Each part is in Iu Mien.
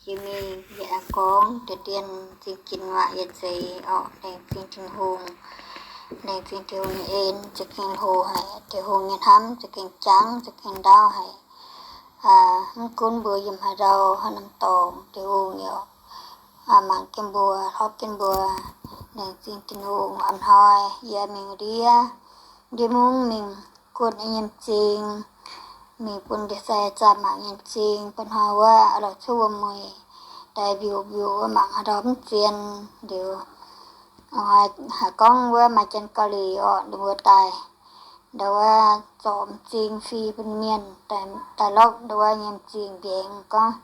Jiex mingh yie aengx gorngv deix dien zingh ginx waac yietc zeiz orqc. Laengz zingh Tin-Hungh, laengz zingh Tin-Hungh nyei en, za'gengh hlo haic. Tin-Hungh nyei hnamv za'gengh jangv, za'gengh ndaauv haic. Mv gunv mbuo yiem haaix ndau, haaix norm dorngx, Tin-Hungh yaac mangc jienv mbuo, hlorpv jienv mbuo. Laengz zingh Tin-Hungh. A'hnoi yie mingh ndiev, ndiev mungv mingh guotv nyei nyem zing, mingh bun ndie-sai zaah mangc nyem zing. Ba'hnoi wuov lorz cuotv wuom-mueic daaih mbiouc mbiouc wuov, mangc haaix ndau mv zien liuz, haaix gorngv wuov maaih janx Gauh Lic orqc, ninh mbuo daaih, ndau wuov zorc m'zing fih bun mienh daaih, daaih lorqc ndau wuov nyem zing mbiengx. Gorngv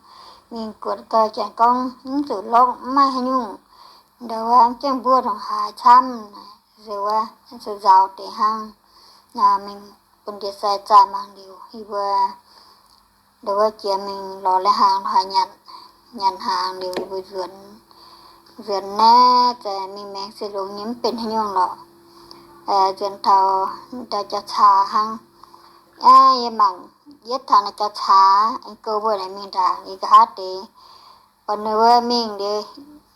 mingh guotv gau, janx gorngv mv zuqc lorqc, mv maaih haaix nyungc. Ndau wuov mv gaengh mbuov ndongc haaix camv, nziex wuov zuqc nzaaux deix hnangv. Mingh bun ndie-sai zaah mangc liuz, yie mbuo ndau wuov jiex mingh lorz lai-hnaangx lorz haaix nyanc, nyanc hnaangx liuz yie mbuo nzuonx, nzuonx naaiv, zaih mingh maengx se longx nyei, mv benx haaix nyungc lorqc. Nzuonx taux ndau jauv-caax hnangv. Aa, yie mangc yietv taux naaiv jauv-caax, go mbuo naaic mingh ndaangc yie nqa'haav deix. Baac ninh wuov mingh liuz,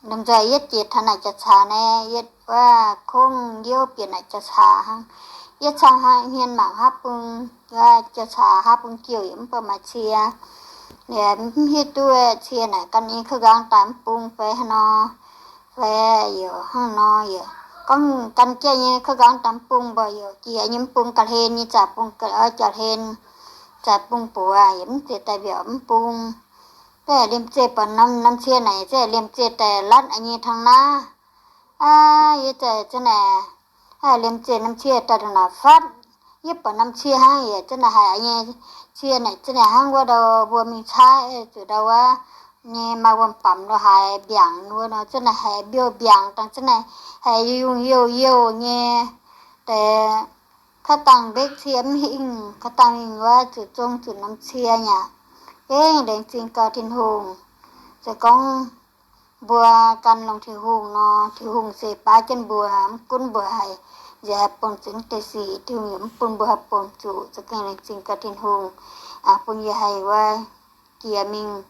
lomh nzoih yietv jiex taux naaic jauv-caax naaiv, yietv wuov kongv youv bieqc naaic jauv-caax hnangv. Yietv cang hnangv hmien mangc haav bung, wuov jauv-caax haav bung jiouh yaac mv baac maaih cie. Liuz mv hiuv duqv cie naaic gan nyei kouv nqaang daaih mv bung fai haaix nor, fai yaac hnangv nor yaac gorngv gan jieqv nyei kouv nqaang daaih mv bung, mbuo yaac jiex nyei mv bung ga'hlen nyei, zaah bung, jauv-hlen, zaah bung buoz yaac mv zeiz daaih mbiaauc mv bung. Daaih liemh zeih buatc norm, norm cie naaic za'gengh liemh zeih daaih latv nyei tangx naaiv. Aa, yie za'gengh liemh zeih norm cie daaih ndongc naaic fatv. Yie buatc norm cie hnangv yaac za'gengh haiz nyei. Cie naaic za'gengh hnangv wuov ndau mbuo mingh caaiv zuqc ndau wuov nyei maaih wuom-bamc lo haaix mbiaangc wuov nor, za'gengh haiz mbiouh mbiaangc dangh, za'gengh haiz yungh youh youh nyei. Deix kaav dangh mbetv cie mv hingh, kaav dangh mingh wuov zuqc zong zuqc norm cie nyei aqv. Gengh laengz zingh gau Tin-Hungh. Se gorngv mbuo gan longx Tin-Hungh nor, Tin-Hungh se baav jienv mbuo, mv gunv mbuo haiz nziex haih bun zuqc deix sic, Tin-Hungh yaac mv bun mbuo haih bun zuqc. Za'gengh laengz zingh gau Tin-Hungh bun yie haih wuov jiex mingh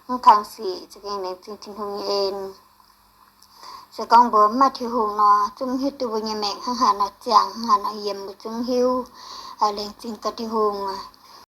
mv kang sic. Za'gengh laengz zingh Tin-Hungh nyei en. Se gorngv mbuo mv maaih Tin-Hungh nor, zungv mv hiuv duqv mbuo nyei maengc hnangv haaix nor ziangh, hnangv haaix nor yiem, mbuo zungv mv hiuv. Laengz zingh gau Tin-Hungh aqv.